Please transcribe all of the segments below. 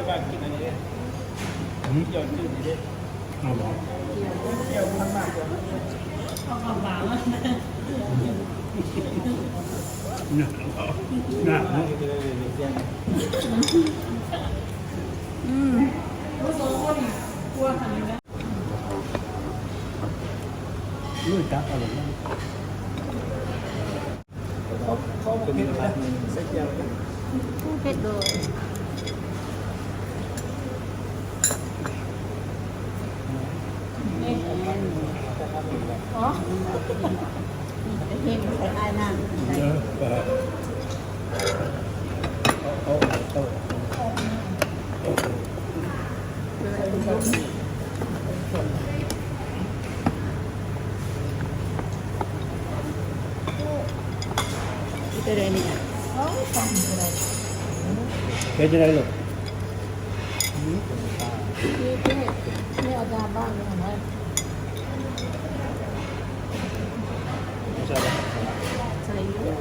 ກິນອັນນີ້ເດ້ ຫືມ ຈອດຈື່ນີ້ເດ້ ເອົາບໍ່ ເອົາເຂົ້າປາກ ຍາກເນາະ ຍາກເນາະ ອືມ ເອີ ຕັກເອົາໂລດ. ເຜັດເດີ ເຮັດໃສ່ອ້າຍນ້ຳ ເອີ. ເປັນຈັ່ງໃດນີ້ນະ? ເຮັດຈັ່ງໃດລູກ? ນີ້ ນີ້ ນີ້ອາຈານບ້ານນີ້ຫັ້ນນະ. ໃສ່ຢູ່.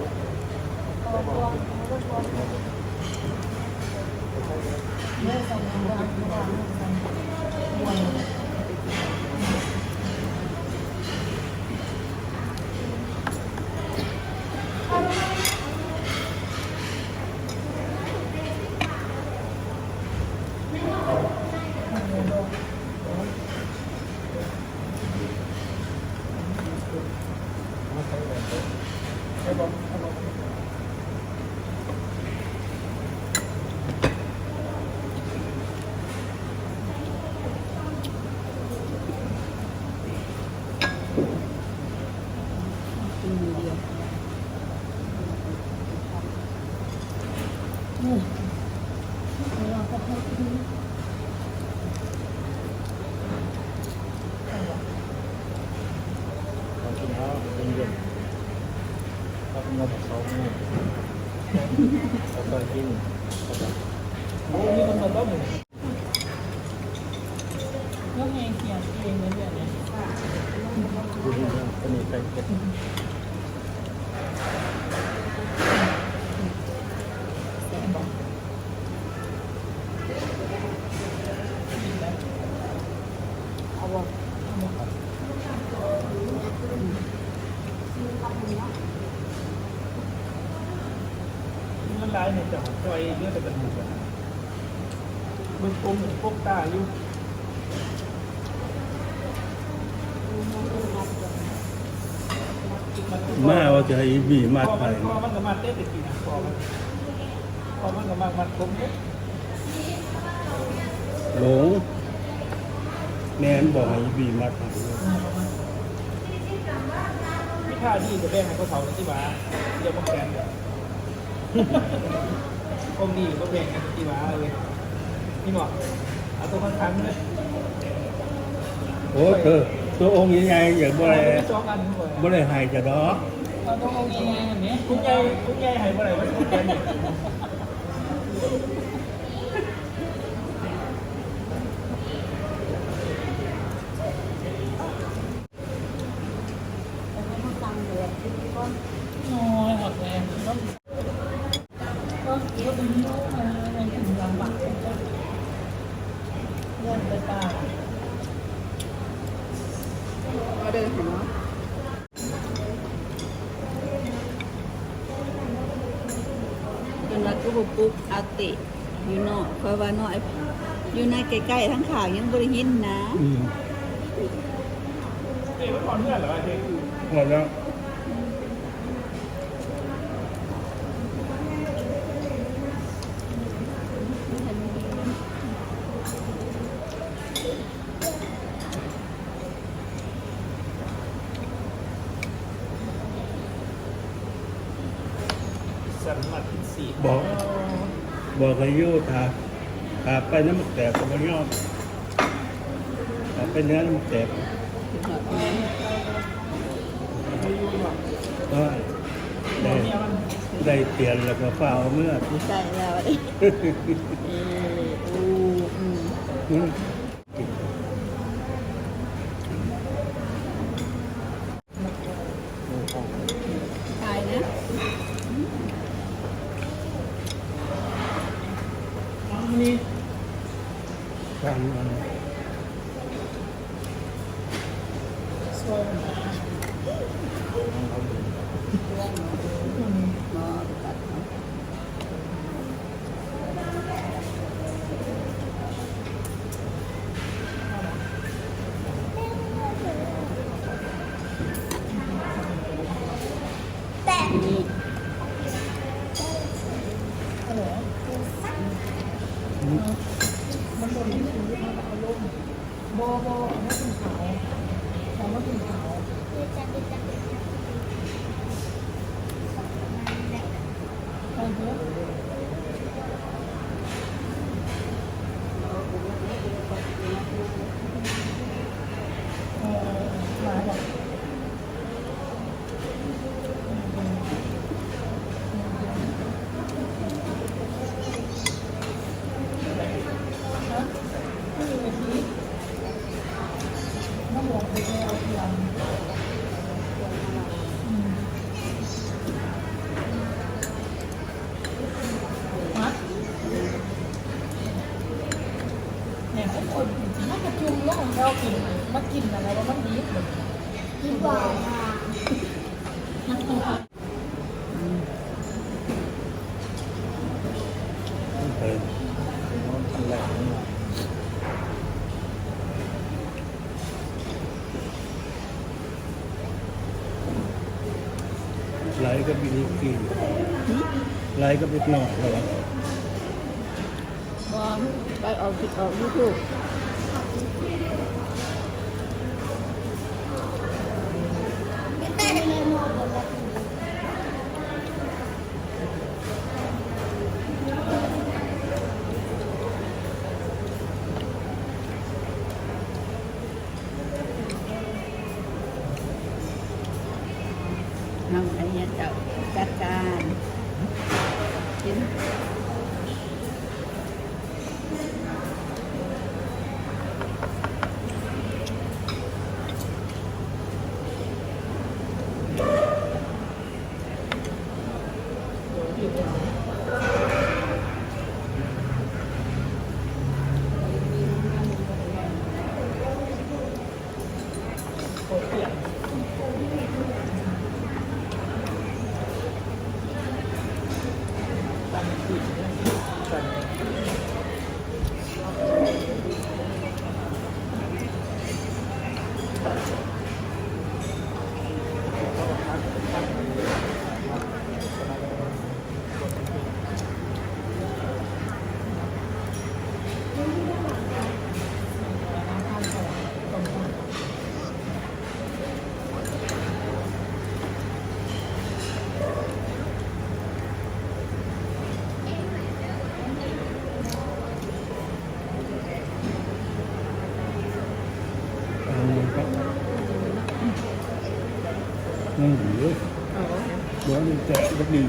ເຮົາກິນເຮົາເປັນເຢັນ ເຮົາເປັນເງິນສອງມື້ ເຮົາກໍກິນ ເຮົາກໍ ໂອ້ ມີຄົນມາຕົ້ມ. ມັນຫຼາຍແມ່ນເຈົ້າ ປ່ອຍເຫຼືອແຕ່ກະດູກ. ມັນປົງປົກຕາຢູ່ ມາວ່າຈະໃຫ້ອີບີມັດໃຫ້ ຄອມັນກໍມັດເດ້ ແຕ່ກີ້ນະ ຄອມັນ ຄອມັນກໍມັດ ມັດຄົມເດ້ ຫຼົງ ແມ່ນບອກໃຫ້ອີບີມັດໃຫ້ ມີທ່າດີກໍແບ່ງໃຫ້ເຂົາເຖົ້ານີ້ຕິວ່າ ດຽວບໍ່ແຂນ ອົງນີ້ກໍແບ່ງກັນທີ່ວ່າເລີຍ ນີ້ບໍ່ ເອົາຕົວຂ້າງໆເລີຍ ໂອ້ ໂຕ ໂຕອົງໃຫຍ່ໆ ຢ່າ ບໍ່ໄດ້ ເອົາສອງອັນ ບໍ່ໄດ້ໃຫ້ຈະດອກ ເອົາຕົວອົງໃຫຍ່ໆ ນີ້ ຖົງໃຫຍ່ ຖົງໃຫຍ່ໃຫ້ບໍ່ໄດ້ ມັນສິແຂນ. ເພິ່ນວ່າຄືບໍ່ປຸກອາເຕະ ຢູ່ເນາະ ຂ້ອຍວ່າເນາະ ຢູ່ໃນໃກ້ໆທາງຂ້າງຍັງບໍ່ໄດ້ຍິນນະ ອືມ ເອີ ມັນຮອດເຮືອນແລ້ວ ຮອດແລ້ວ. ສັນມາຕິດສີດ ບອກ ບອກໃຫ້ຢູ່ ຖ້າ ຖ້າໄປນຳບັກແຕກກໍບໍ່ຍອມ ຖ້າໄປເໜືອນຳບັກແຕກ ເອີ ໄດ້ ໄດ້ຕຽນແລ້ວກໍຟ້າວເອົາເມືອ ໃສ່ແລ້ວ ເອີ ໂອ້ ອືມ ອືມ. ຕາຍນະ ອັນນີ້ ການ ແບບນີ້ ບໍ່ ບໍ່ ເອົາມາກິນເຂົ້າ ເອົາມາກິນເຂົ້າ. ແມ່ນຄົນ ມັນກະຈຸ່ມລົງເຈົ້າກິນ ມາກິນຫັ້ນແຫຼະວ່າມັນດີ ດີກວ່າ. ຫຼາຍກັບອີກ ຫຼາຍກັບເດັກນ້ອຍ ບໍ່ ໄປອອກ ອອກຢູທູບ. ເຮົາໃຫ້ເຂົາເຈົ້າຈັດການກິນ. ຍັງດີເດ້ ບໍ່ໄດ້ແຕະແບບນີ້.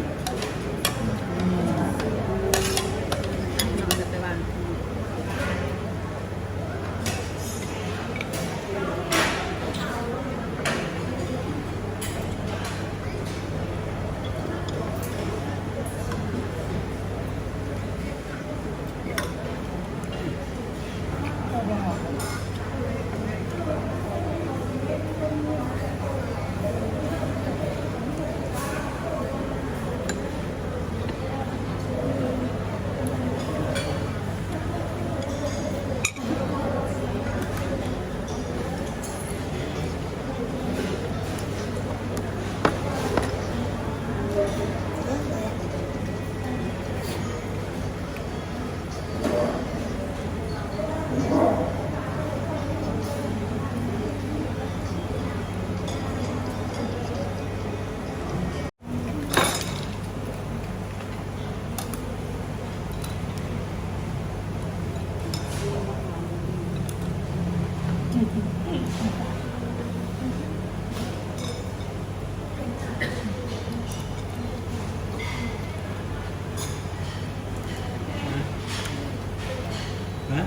ຮະ?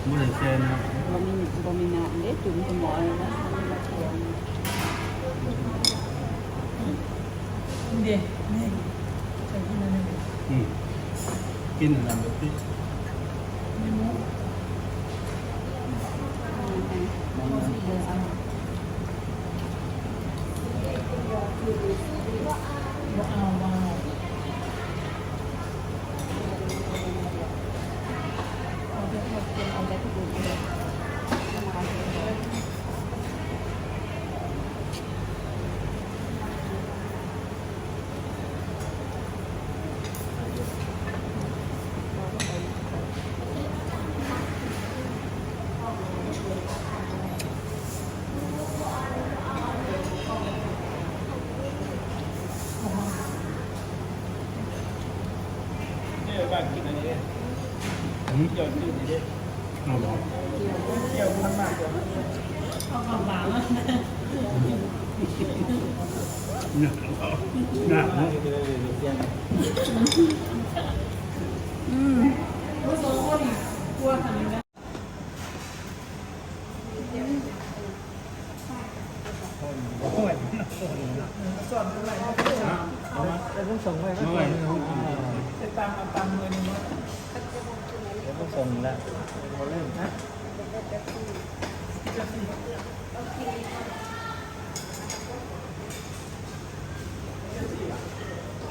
ບໍ່ໄດ້ແຊ່ນ້ຳ ບໍ່ມີ ບໍ່ມີນ້ຳເດ້ ຈຸ່ມໃສ່ໝໍ້ແລ້ວນະ. ເດ້ ນີ້ ໃສ່ຂຶ້ນມາໜຶ່ງ ອືມ. ກິນອັນນັ້ນເດີຕິ ເອີ ບ້ານກິນອັນນີ້ເດ້ ຫືມ ກ່ຽວຈືດນີ້ເດ້ ເອົາບໍ່ ກ່ຽວມັນມາກ່ຽວມັນ ເອົາເຂົ້າປາກເນາະ ຍາກເນາະ ຍາກເນາະ ອືມ ຜູ້ສອງຄົນກວດອັນນີ້ນະ.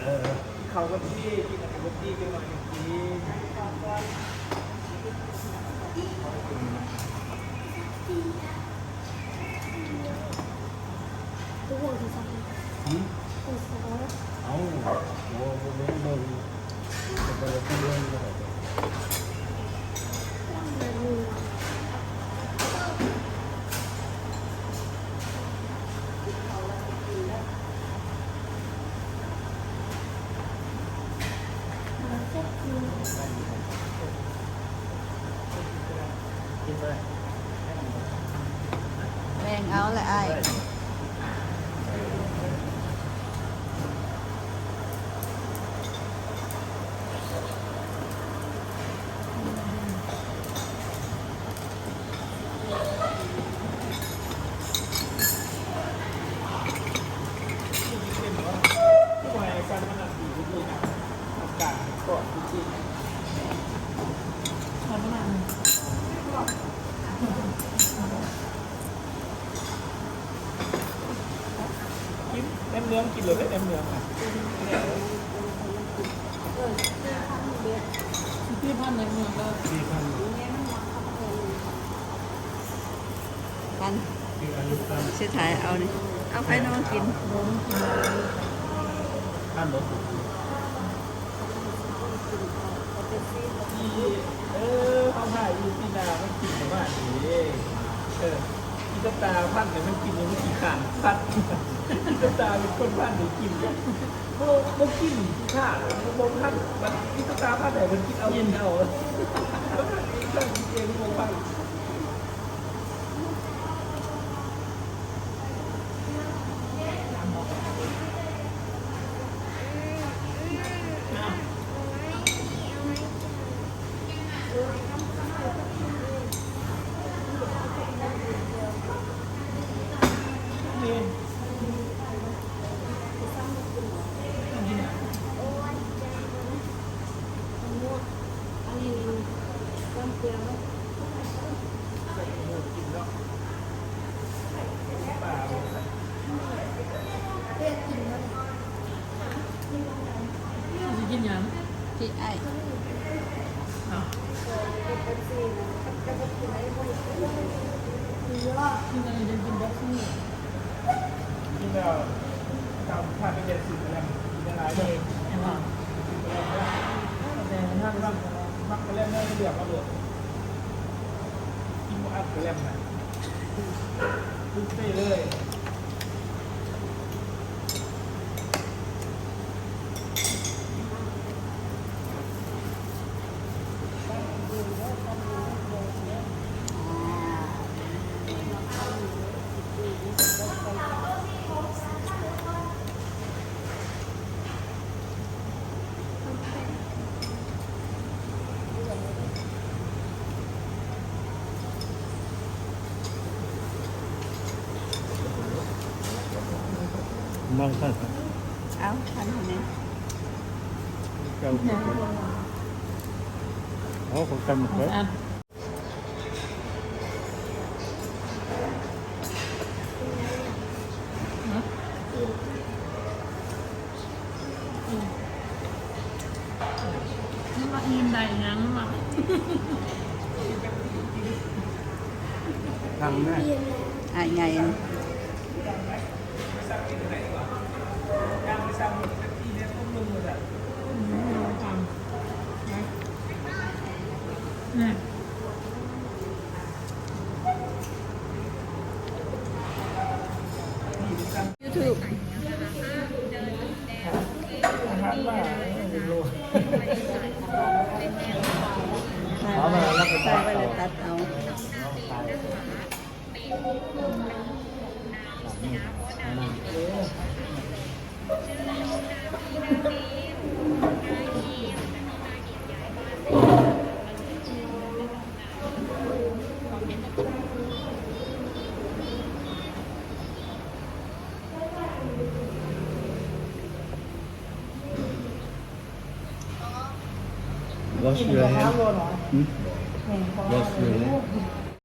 ເອີ ເຂົ້າກັບທີ່ ກິນອັນນີ້ກັບທີ່ຈັກໜ້ອຍໜຶ່ງຊິ ບໍ່ຮູ້ຄືກັນ ຫືມ ເອົາ ບໍ່ ບໍ່ເບິ່ງ ເບິ່ງ ເບິ່ງ ເບິ່ງ ເບິ່ງ ແບ່ງເອົາລະອ້າຍ. ກິນແໜມເໜືອງ ກິນໂລດເດ້ ແໜມເໜືອງນະ ເອີ ສີ່ພັນ ແໜມເໜືອງເດີ ສີ່ພັນ ພັນ ຊິຖ່າຍເອົານີ້ ເອົາໄປນອນກິນ ພັນບໍ່? ເອີ ເຮົາຫາຢູ່ປີໜ້າມັນກິນປະມານນີ້ເດ້ ເອີ ອີຕາຕາພັນນີ້ມັນກິນ ມັນຂີ້ຄ້ານພັນ ອີຕາຕາເປັນຄົນພັນນີ້ກິນ ບໍ່ ບໍ່ກິນ ຂີ້ຄ້ານ ບໍ່ທັນ ບັດອີຕາຕາພັນໃດເພິ່ນກິນເອົາ ກິນເອົາ ເພິ່ນກິນເອງບໍ່ພັນ. ຊິກິນຫຍັງ? ພີ່ອ້າຍ ກິນອັນນີ້ໄດ້ກິນແບບນີ້ ກິນແລ້ວຕາມພາກກະແຈກ ຊື້ກະແລັມ ກິນຫຼາຍໆເດີ ແມ່ນບໍ່? ຊື້ກະແລັມ ແຕ່ມັກ ມັກກະແລັມ ເລືອກເອົາໂລດ ກິນບໍ່ອັດກະແລັມນະ ຄືເຕະເລີຍ. ມາງຄັນ ເອົາ ຄັນນີ້ ເຈົ້າ ໂອ້ ຄົນກັນໝົດເລີຍ. ມັນມາອີ່ມໄດ້ຫຍັງວະ? ທາງແມ່ ອ້າຍໃຫຍ່ ອືມ ອືມ ອືມ. YouTube ຖ່າຍໄວ້ ຖ່າຍໄວ້ແລ້ວຕັດເອົາ. กินกับข้าวโลดเหรอ? อืม Wash your hand.